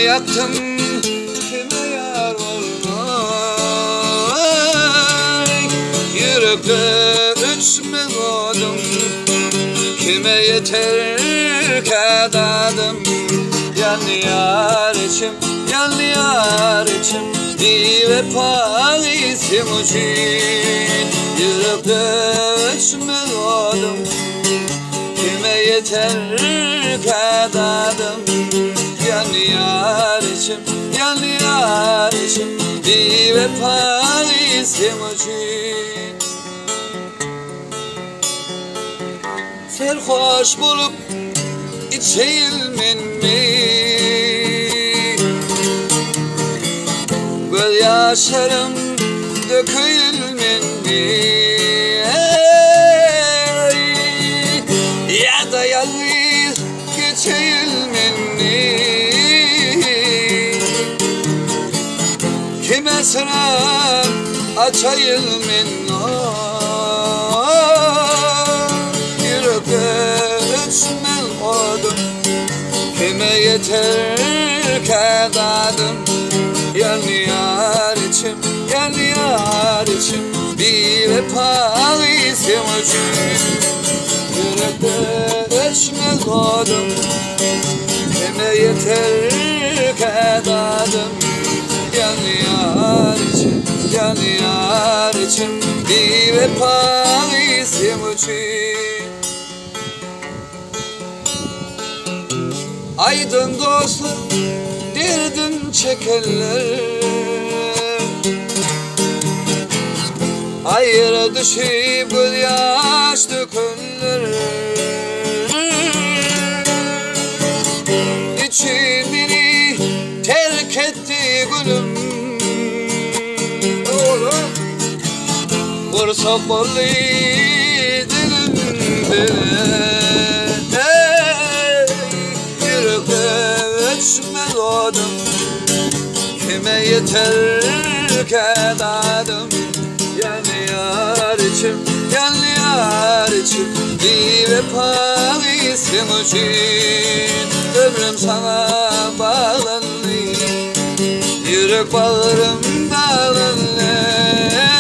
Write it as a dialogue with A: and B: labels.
A: ýakdym kime ýar bolmaý Ýürekde öçmez odum Kime ýeterkä dadym Ýanýar içim, ýanýar içim Biwepa seň üçin Ýürekde öçmez odum Kime ýeterkä dadym Ýanýar içim, ýanýar içim Biwepa seň üçin Serhoş bolup içeýin menmi Gözýaşlarym dökeýin menmi Ýa-da ýalňyz geçeýin menmi Kime syrym açaýyn men Ýürekde öçmez odum Kime ýeterkä dadym Ýanýar içim, ýanýar içim Biwepa seň üçin Ýürekde öçmez odum Kime ýeterkä dadym Ýanýar içim, ýanýar içim Biwepa seň üçin Aýdyň dostlar, derdim çekenler Aýra düşüp gözýaş dökenler Üçin meni terk etdi gülüm Gursak boldy dilim dile Ey, ýürekde öçmez odum Kime ýeterkä dadym Ýanýar içim, ýanýar içim Biwepa seň üçin Ömrüm saňa baglandy Ýürek bagrym daglandy.